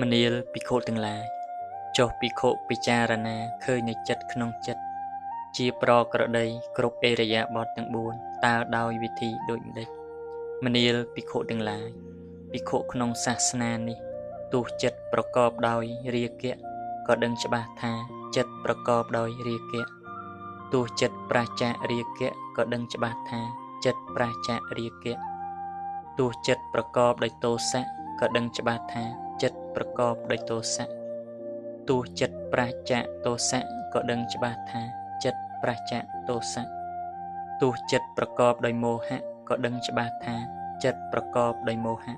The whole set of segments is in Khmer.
មនាលភិក្ខុទាំងឡាយ ចុះភិក្ខុពិចារណាឃើញនៃចិត្តក្នុងចិត្ត ជាប្រក្រតីគ្រប់ឥរិយាបថទាំង4 តើដោយវិធីដូចម្តេច? មនាលភិក្ខុទាំងឡាយ ភិក្ខុក្នុងសាសនានេះ ទោះចិត្តប្រកបដោយរាគៈ ក៏ដឹងច្បាស់ថាចិត្តប្រកបដោយរាគៈ ទោះចិត្តប្រាសចាករាគៈ ក៏ដឹងច្បាស់ថាចិត្តប្រាសចាករាគៈ ទោះចិត្តប្រកបដោយទោសៈ ក៏ដឹងច្បាស់ថាចិត្តប្រកបដោយទោសៈ ទោះចិត្តប្រាសចាកទោសៈ ក៏ដឹងច្បាស់ថាចិត្តប្រាសចាកទោសៈ ទោះចិត្តប្រកបដោយមោហៈ ក៏ដឹងច្បាស់ថាចិត្តប្រកបដោយមោហៈ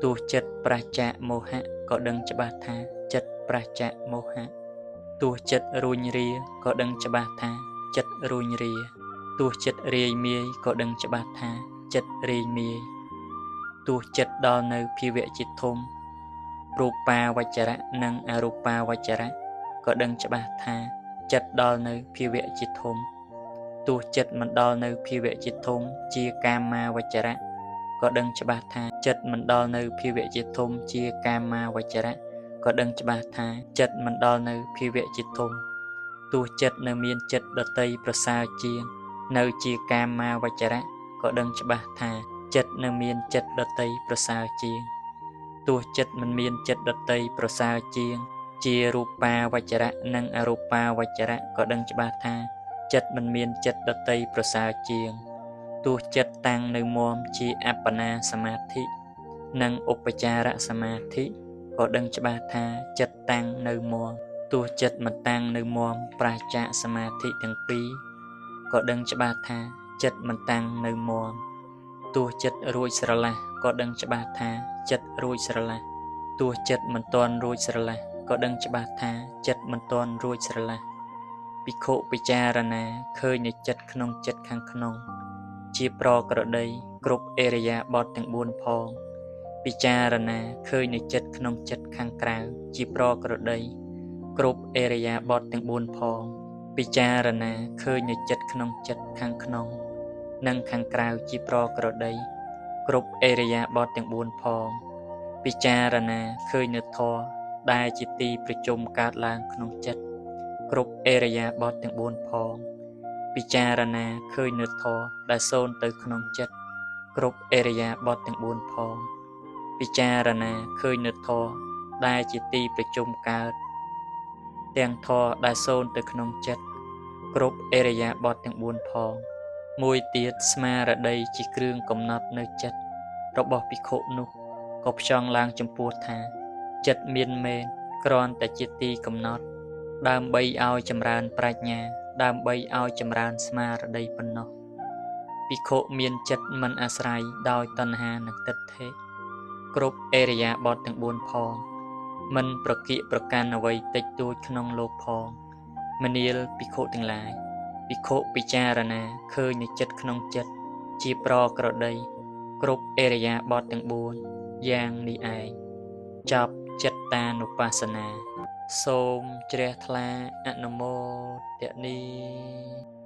ទោះចិត្តប្រាសចាកមោហៈ ក៏ដឹងច្បាស់ថាចិត្តប្រាសចាកមោហៈ ទោះចិត្តរួញរា ក៏ដឹងច្បាស់ថាចិត្តរួញរា ទោះចិត្តរាយមាយ ក៏ដឹងច្បាស់ថាចិត្តរាយមាយ ទោះចិត្តដល់នៅភាវៈជាធំ រូបាវចរៈនិងអរូបាវចរៈ ក៏ដឹងច្បាស់ថាចិត្តដល់នៅភាវៈជាធំ ទោះចិត្តមិនដល់នៅភាវៈជាធំជាកាមាវចរៈ ក៏ដឹងច្បាស់ថាចិត្តមិនដល់នៅភាវៈជាធំជាកាមាវចរៈ ក៏ដឹងច្បាស់ថាចិត្តមិនដល់នៅភាវៈជាធំ ទោះចិត្តនៅមានចិត្តដតីប្រសើរជាង នៅជាកាមាវចរៈ ក៏ដឹងច្បាស់ថាចិត្តនៅមានចិត្តដតីប្រសើរជាង ទោះចិត្តមិនមានចិត្តដតីប្រសើរជាង ជារូបាវចរៈនិងអរូបាវចរៈ ក៏ដឹងច្បាស់ថាចិត្តមិនមានចិត្តដតីប្រសើរជាង ទោះចិត្តតាំងនៅមាំជាអបណាសមាធិនិងឧបចារសមាធិ ក៏ដឹងច្បាស់ថាចិត្តតាំងនៅមាំ ទោះចិត្តមិនតាំងនៅមាំប្រាសចាកសមាធិទាំងពីរ ក៏ដឹងច្បាស់ថាចិត្តមិនតាំងនៅមាំ ទោះចិត្តរួចស្រឡះ ក៏ដឹងច្បាស់ថាចិត្តរួចស្រឡះ ទោះចិត្តមិនទាន់រួចស្រឡះ ក៏ដឹងច្បាស់ថាចិត្តមិនទាន់រួចស្រឡះ ភិក្ខុពិចារណាឃើញនៃចិត្តក្នុងចិត្តខាងក្នុង ជាប្រក្រតីគ្រប់ឥរិយាបថទាំង4ផង ពិចារណាឃើញនៃចិត្តក្នុងចិត្តខាងក្រៅ ជាប្រក្រតីគ្រប់ឥរិយាបថទាំង4ផង ពិចារណាឃើញនៃចិត្តក្នុងចិត្តខាងក្នុង និងខាងក្រៅជាប្រក្រតីគ្រប់ឥរិយាបថទាំង4ផង ពិចារណាឃើញនៅធម៌ដែលជាទីប្រជុំកើតឡើងក្នុងចិត្ត គ្រប់ឥរិយាបថទាំង4ផង ពិចារណាឃើញនៅធម៌ដែលសូន្យទៅក្នុងចិត្ត គ្រប់ឥរិយាបថទាំង4ផង ពិចារណាឃើញនៅធម៌ដែលជាទីប្រជុំកើត ទាំងធម៌ដែលសូន្យទៅក្នុងចិត្ត គ្រប់ឥរិយាបថទាំង4ផង មួយទៀតស្មារតីជាគ្រឿងកំណត់នៅចិត្តរបស់ភិក្ខុនោះ ក៏ផ្ចង់ឡើងចំពោះថាចិត្តមានមែនគ្រាន់តែជាទីកំណត់ ដើម្បីឲ្យចម្រើនប្រាជ្ញា ដើម្បីឲ្យចម្រើនស្មារតីប៉ុណ្ណោះ ភិក្ខុមានចិត្តមិនអាស្រ័យដោយតណ្ហានិងទិដ្ឋិ គ្រប់ឥរិយាបថទាំង4ផង មិនប្រគៀកប្រកាន់អ្វីតិចតួចក្នុងលោកផង មនាលភិក្ខុទាំងឡាយ ភិក្ខុពិចារណាឃើញនៃចិត្តក្នុងចិត្ត ជាប្រក្រតីគ្រប់ឥរិយាបថទាំង4យ៉ាងនេះឯង ចប់ចិត្តតានុបស្សនា សូមជ្រះថ្លាអនុមោទនី។